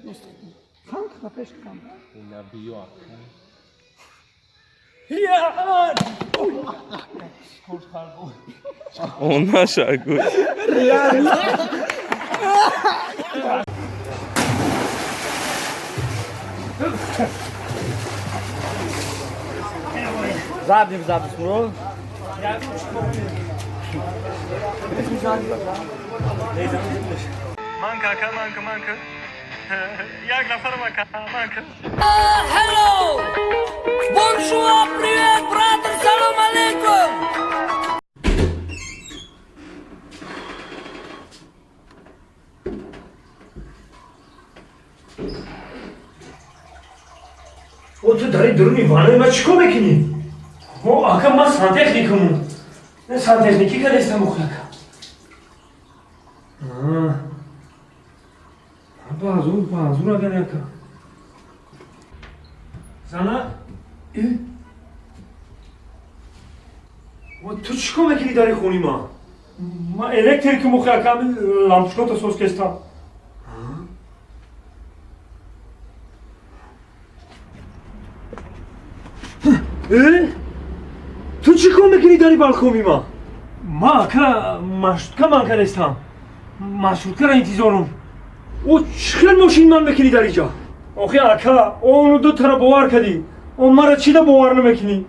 Қанқа пеш қанқа. Ина биё, ака. Я! Он наша гӯй. Задним запись, бро. Манка, ака, манка, манка. Як нафар мака, манка. Hello! Bonjour, привет, брат, салом алейкум! О, ту дари дуруни ваннаи ма чӣ кор мекунӣ? О, ака, ман сантехникуму. Не, сантехникӣ кардестам охи, ака. Базур, базур агар, ака. Зана? Э? О, ту чӣ кор мекунӣ дари хони ма? Ма электрикум охи, ака, лампочкото соз кестам. Э? Ту чӣ кор мекунӣ дари балкони ма? Ма, ака, маршрутка ман кардестам. Маршруткаро интизорум. О, чӣ хел мошин ман мекунӣ дар иҷа? Охи, ака, ону ду тара бовар кардӣ. О, мара чида бовар намекунӣ?